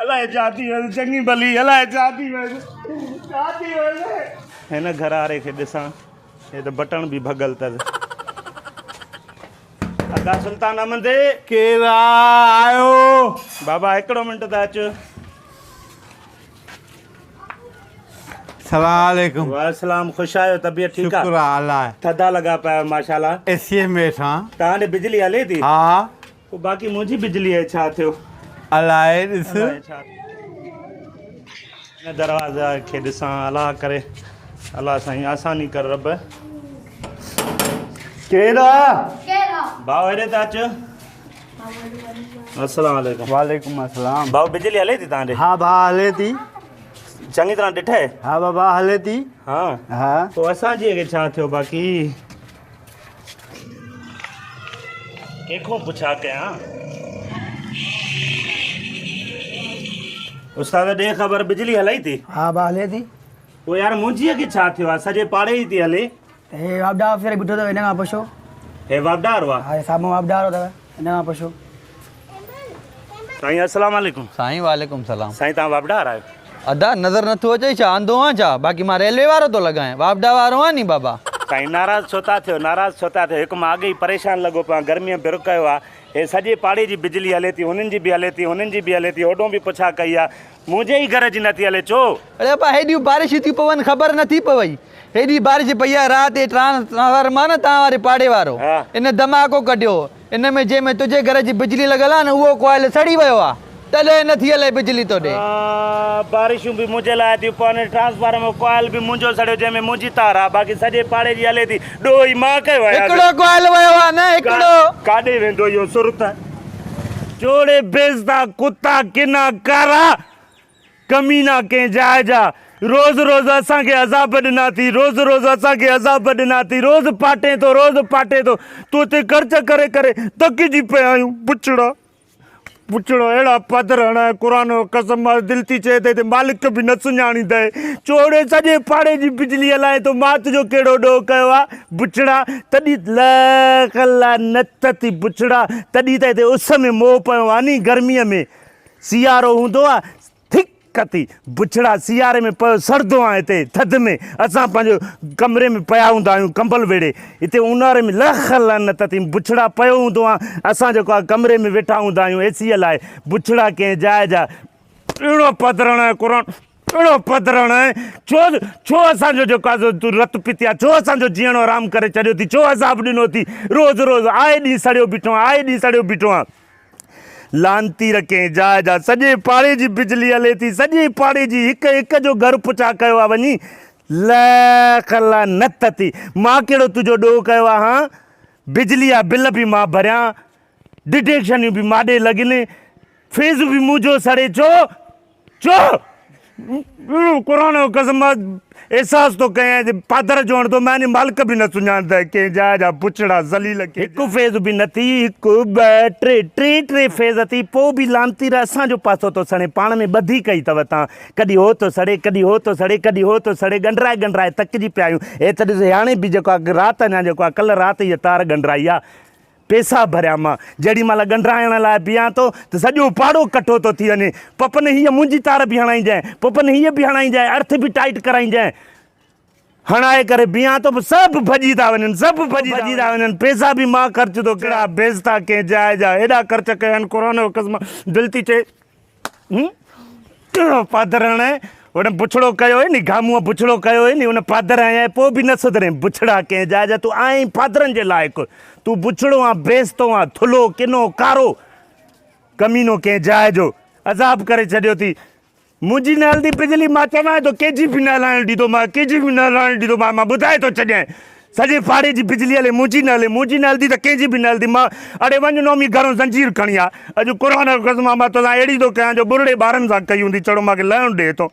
الائي ڇا ٿي ويس چڱي ڀلي الائي ڇا ٿي ويس ڇا ٿي ويس. هن گهر واري کي ڏسان هي ته بٽڻ به ڀڳل اٿس. ادا سلطان احمد. ڪير آ آيو. بابا هڪڙو منٽ ته اچ. سلام عليڪم. وعليڪم خوش آهيو طبيعت ٺيڪ آ. شڪر آ الله. ٿڌا لڳا پيا آهيو ماشاءالله. اي سي ۾ ويٺا. توهان ڏي بجلي هلي ٿي؟ ها. پوء باقي منهنجي بجلي آهي ڇا ٿيو؟ الائي ڏس. الائي ڇا ٿيو. هن دروازي کي ڏسان الله ڪري الله سائين آساني ڪر رب. ڪير آ؟ ڪير آ؟ ڀاء هيڏي ته اچ. السلام عليڪم. وعليڪم السلام. ڀاء بجلي هلي ٿي تان ڏي؟ ها ڀاء هلي ٿي. چڱي طرح ڏٺئي؟ ها بابا هلي ٿي. ها ها. پوء اسان جي کي ڇا ٿيو باقي؟ ڪنهن کان پڇا ڪيان؟ استاد ڏي خبر بجلي هلئي ٿي؟ ها ڀاء هلي ٿي. پوء يار منهنجي کي ڇا ٿيو آ سڄي پاڙي جي ٿي هلي. هي واپڊا آفيسر بيٺو اٿو هن کان پڇو. هي واپڊا وارو آ؟ ها هي سامهون واپڊا وارو اٿو هن کان پڇو. سائين السلام عليڪم. سائين وعليڪم سلام. سائين توهان واپڊا وارا آهيو؟ ادا نظر نٿو اچئي ڇا انڌو آن ڇا باقي مان ريلوي وارو ٿو لڳانء واپڊا وارو آن ني بابا. سائين ناراض ڇو ٿا ٿيو ناراض ڇو ٿا ٿيو هڪ مان اڳ ئي پريشان لڳو پيو آهيان گرميء برڪ ڪيو آ هي سڄي پاڙي جي بجلي هلي ٿي هنن جي به هلي ٿي هنن جي به هلي ٿي هوڏو به پڇا ڪئي آ منهنجي ئي گهر جي نٿي هلي ڇو؟ اڙي ابا هيڏيون بارشون ٿيون پون خبر نٿي پوئي هيڏي بارش پئي آ رات هي ٽرانسفارمر آ نه توهان واري پاڙي وارو ان ڌماڪو ڪڍيو ان ۾ جنهن ۾ تنهنجي گهر جي بجلي لڳل آ نه اهو ڪوائل سڙي ويو آ تڏهن نٿي هلي بجلي توڏي. بارشون به منهنجي لاء ٿيون پون ٽرانسفارمر ڪوائل به منهنجو سڙيو جنهن ۾ منهنجي تار آ باقي سڄي پاڙي جي هلي ٿي ڏوهه ئي مان ڪيو آهي. هڪڙو ڪوائل ويو آ نه هڪڙو. ڪاڏي ويندو اهو سرت چوڙي بيزتا ڪتا ڪنا ڪارا. ڪمينا ڪنهن جاء جا، روز روز اسان کي عذاب ڏنا ٿي، روز روز اسان کي عذاب ڏنا ٿي، روز پاٽين ٿو، روز پاٽين ٿو، تو تي خرچ ڪري ڪري ٿڪجي پيا آهيون، بڇڙا بڇڙا اهڙا پڌر هڻائي قرآن جو قسم آ دل ٿي چئي ته هتي مالڪ به نه سڃاڻيندئي، چوڙي سڄي پاڙي جي بجلي هلائين ٿو، مان تنهنجو ڪهڙو ڏوهه ڪيو آ، بڇڙا تڏهن لک لعنت ٿي بڇڙا تڏهن ته هتي اس ۾ موهه پيو آ ني گرميء ۾. سيارو هوندو آ ٿڪ ٿي بڇڙا سياري ۾ پيو سڙندو آ هتي ٿڌ ۾ اسان پنهنجو ڪمري ۾ پيا هوندا آهيون ڪمبل ويڙهي هتي اونهاري ۾ لک لعنت ٿي بڇڙا پيو هوندو آ اسان جيڪو آ ڪمري ۾ ويٺا هوندا آهيون اي سي هلائي بڇڙا ڪنهن جاء جا اهڙو پڌرڻ آهي قرآن اهڙو پڌرڻ آهي ڇو ڇو اسان جو جيڪو آ سو تون رت پيتي آ ڇو اسان جو جيئڻ حرام ڪري ڇڏيو ٿي ڇو عذاب ڏنو ٿي روز روز آئي ڏينهن سڙيو بيٺو آ آئي ڏينهن سڙيو بيٺو آ. لعنتي رکين جاء جا سڄي پاڙي جي بجلي هلي ٿي سڄي پاڙي جي هڪ هڪ جو گهر پڇا ڪيو آ وڃي لک لعنت ٿي مان ڪهڙو تنهنجو ڏوهه ڪيو آ هان بجلي جا بل به مان ڀريان ڊڊيڪشنيون به ماڏي لڳن فيز به منهنجو سڙي ڇو ڇو قرآن جو قسم مان احساس ٿو ڪيان جي پادر جو هڻندو مان مالڪ به نه سڃاڻندو ڪنهن جاء جا بڇڙا ذليل ڪنهن هڪ فيز به نه ٿي هڪ ٻه ٽي ٽي ٽي فيز ٿي پوء به لعنتي ر اسان جو پاسو ٿو سڙي پاڻ ۾ ٻڌي ڪئي اٿو تان ڪڏهن هو ٿو سڙي ڪڏهن هو ٿو سڙي ڪڏهن هو ٿو سڙي ڳنڍرائي ڳنڍرائي تڪجي پيا آهيون هي ته ڏس هاڻي به جيڪو آهي رات اڃا جيڪو آهي ڪلهه رات هيء تار ڳنڍرائي آهي پيسا ڀريان مان جهڙي مهل ڳنڍرائڻ لاء بيهان ٿو ته سڄو پاڙو ڪٺو ٿو ٿي وڃي. پپن هيء منهنجي تار به هڻائينجانء، پپن هيء به هڻائينجانء، ارٿ به ٽائيٽ ڪرائينجانء. هڻائي ڪري بيهان ٿو به سڀ ڀڄي ٿا وڃن، سڀ ڀڄي ٿا وڃن. پيسا به مان خرچ ٿو ڪيان. بيعزتا ڪنهن جاء جا ايڏا خرچ ڪيا آهن، قرآن جو قسم دل ٿي چئي. ڪهڙو پادر هڻائين؟ هن بڇڙو ڪيو هئي ني، گامونء بڇڙو ڪيو هئي ني، ان پادر هنيائين، پوء به نه سڌرين. بڇڙا ڪنهن جاء جا، تون آهين ئي پادرن جي لائق. تون بڇڙو آن، بيستو آن، ٿلهو، ڪنو، ڪارو، ڪمينو ڪنهن جاء جو. عذاب ڪري ڇڏيو ٿي. منهنجي نه هلندي بجلي، مان چوانء ٿو، ڪنهن جي به نه هلائڻ ڏيندومانء، ڪنهن جي به نه هلائڻ ڏيندومانء، مان ٻڌائي ٿو ڇڏيانء. سڄي پاڙي جي بجلي هلي منهنجي نه هلي منهنجي نه هلندي ته ڪنهن جي به نه هلندي مان اڙي وڃ نومي گهرون زنجير کڻي آ اڄ قرآن جو قسم آ مان توسان اهڙي ٿو ڪيان جو ٻرڙي ٻارن سان ڪئي هوندي چڙو مان کي لهڻ ڏي هتون.